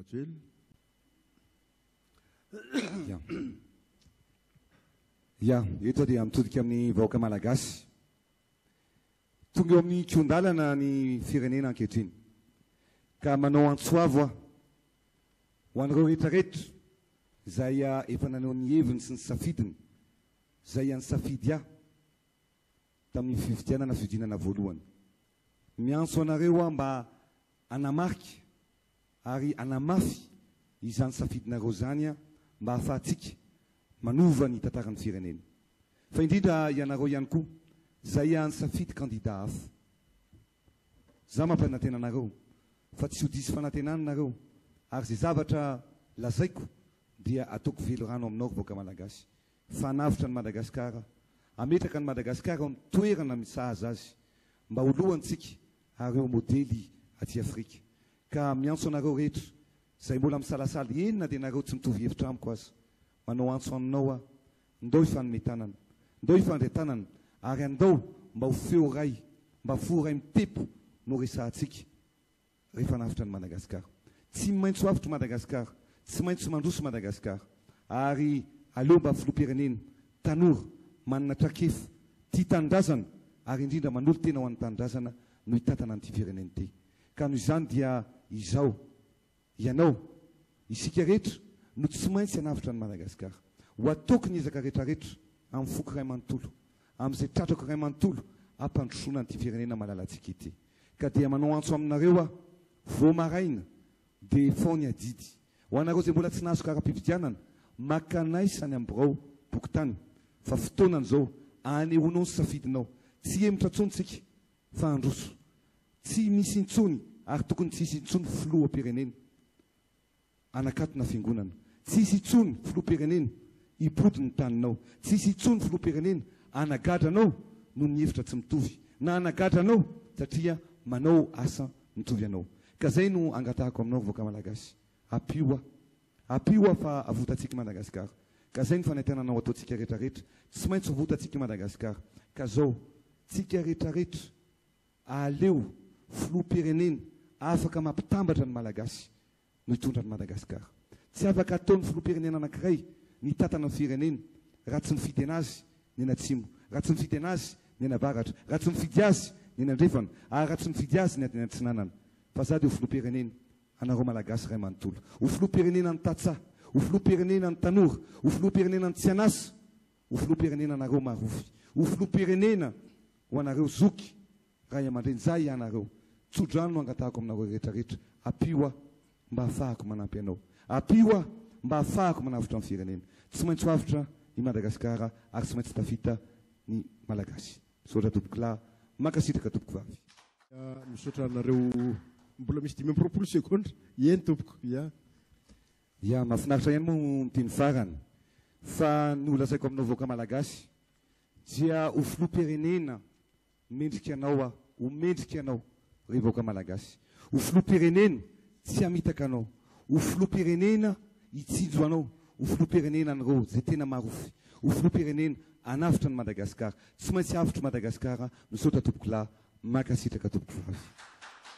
Rajoelina. Ya. Ya, eto dia mitodika amin'ny vahoaka malagasy. Tonga eo amin'ny kihon-dalana ny firenena ankehitriny. Ka manao antso avo aho ho an'ireo rehetrarehetra izay efa naneho ny heviny sy ny safidiny, izay nisafidy ahy tamin'ny fifidianana fihodinana voalohany. Miantso anareo aho mba hanamarika ary hanamafy izany safidinareo izany mba hahafahantsika manova ny tantaran'ny firenena. Fa indrindra ianareo ihany koa izay nisafidy kandida hafa. Za mampanantena anareo fa tsy ho diso fanantenana nareo ary izay zavatra lazaiko dia ataoko velirano aminao ry vahoaka Malagasy fa hanavotra an'i Madagasikara, hametraka an'i Madagasikara eo amin'ny toerana misahaza azy mba ho lohantsika ary ho modely aty Afrika. Ka miantso anareo rehetra izay mbola misalasala eny na dia nareo tsy mitovy hevitra amiko aza, manao antso aminao aho, ndao hifanome tanana, ndao hifandray tanana ary andao mba ho feo iray, mba fo iray mitepo no resahantsika rehefa hanavotra an'i Madagasikara. Tsy maintsy ho avotra Madagasikara, tsy maintsy mandroso Madagasikara ary aleo mba filoham-pirenena tanora, manana traikefa, tia tanindrazana ary indrindra manolo-tena ho an'ny tanindrazana no hitantana an'ity firenena ity. Ka noho izany dia izao, ianao, isika rehetra no tsy maintsy hanavotra an'i Madagasikara. Ho ataoko ny ezaka rehetrarehetra amin'ny foko iray manontolo, amin'izay tratrako iray manontolo hampandrosoana an'ity firenena malalantsika ity. Ka dia manao antso aminareo aho, vao maraina dia efao ny adidy. Ho anareo izay mbola tsy nahazo kara-pifidianana, makanaisa any amin'ny birao bokontany fa fotoanany izao anehoanao ny safidinao. Tsy hihemotra intsony tsika fa handroso. Tsy misy intsony ary tokony tsy hisy intsony filoham-pirenena hanakatona fiangonana. Tsy hisy intsony filoham-pirenena hibody ny taninao. Tsy hisy intsony filoham-pirenena hanagadra anao noho ny hevitra tsy mitovy na hanagadra anao satria manao asa mitovy anao. Ka zay no angatahako aminao ry vahoaka Malagasy. Ampio aho. Ampio aho fa avotantsika i Madagasikara. Ka zay no fanentanana ho ataontsika rehetra rehetra. Tsy maintsy ho votantsika i Madagasikara. Ka zao, tsika rehetra rehetra, aleo filoham-pirenena afaka mampitambatra ny Malagasy no hitondra an'i Madagasikara. Tsy afaka ataon'ny filoham-pirenena anankiray ny hitantana ny firenena raha tsy mifidy anazy ny any atsimo, raha tsy mifidy anazy ny any avaratra, raha tsy mifidy azy ny any andrefana, ary raha tsy mifidy azy ny any atsinanana. Fa za dia ho filoham-pirenena anareo Malagasy iray manontolo. Ho filoham-pirenena ny tantsaha, ho filoham-pirenena ny tanora, ho filoham-pirenena ny tsy an'asa, ho filoham-pirenena anareo marofy, ho filoham-pirenena ho anareo zoky, ray aman-dreny, za ianareo. Tso-drano no angatahako aminareo rehetra rehetra, ampio aho mba hahafahako manampy anao. Ampio aho mba hahafahako manavotra ny firenena. Tsy maintsy ho avotra i Madagasikara ary tsy maintsy tafita ny Malagasy. Misaotra tompokolahy, mankasitraka tompokovavy. Misaotra anareo mbola misy 25 segondra. Eny tompoko, ya. Ya, mahafinaritra ihany moa ny teny farany. Fa ny ho lazaiko aminao vahoaka Malagasy dia ho filoham-pirenena mendrika anao aho, ho mendrika anao ry vahoaka Malagasy. Ho filoham-pirenena tsy hamitaka anao, ho filoham-pirenena hitsinjo anao, ho filoham-pirenena an'ireo izay tena marofy, ho filoham-pirenena hanavotra an'i Madagasikara. Tsy maintsy avotr'i Madagasikara. Misaotra tompokolahy, mankasitraka tompokovavy.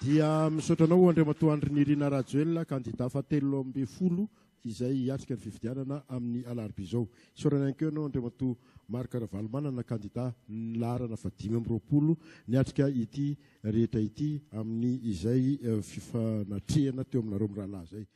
Dia misaotra anao Andriamatoa Andry Nirina Rajoelina, kandida faha 13 izay hiatrika ny fifidianana amin'ny alarobia izao. Isaorana ihany koa ianao Andriamatoa Marc Ravalomanana, kandida ny laharana faha 25 niatrika ity rehetra ity amin'ny izay fifanatrehana teo aminareo mirahalahy izay.